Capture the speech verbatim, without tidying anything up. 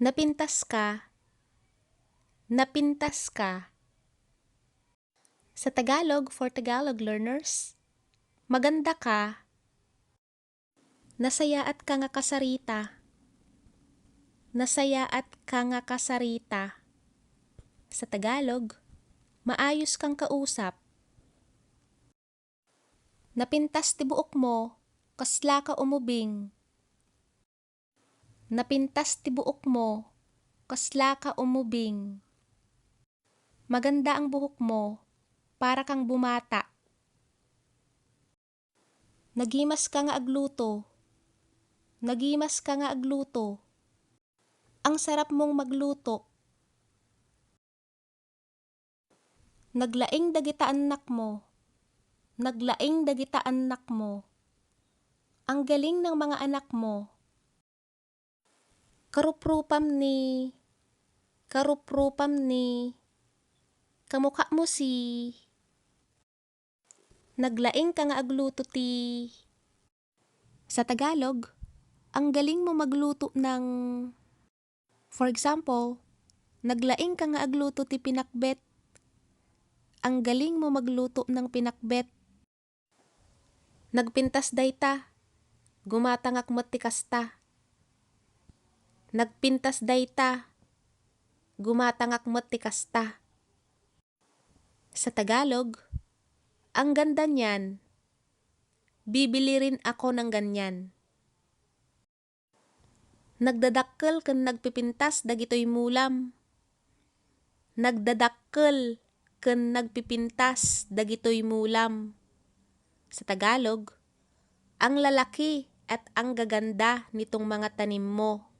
Napintas ka. Napintas ka. Sa Tagalog, for Tagalog learners, maganda ka. Nasayaat ka nga kasarita. Nasayaat ka nga kasarita. Sa Tagalog, maayos kang kausap. Napintas ti buokmo, kasla ka umubing. Napintas ti buokmo, kasla ka umubing. Maganda ang buhok mo, para kang bumata. Nagimas ka nga agluto. Nagimas ka nga agluto. Ang sarap mong magluto. Naglaing dagita annakmo. Naglaing dagita annakmo. Ang galing ng mga anak mo. Karuprupam ni. Karuprupam ni. Kamukha mo si. Naglaing ka nga agluto ti. Sa Tagalog, ang galing mo magluto ng. For example, naglaing ka nga agluto ti pinakbet. Ang galing mo magluto ng pinakbet. Nagpintas dayta. Gumatangak met ti kasta. Nagpintas dayta. Gumatangak met ti kasta. Sa Tagalog, ang ganda niyan. Bibili rin ako ng ganyan. Nagdadakkel ken nagpipintas dagitoy mulam. Nagdadakkel ken nagpipintas dagitoy mulam. Sa Tagalog, ang lalaki at ang gaganda nitong mga tanim mo.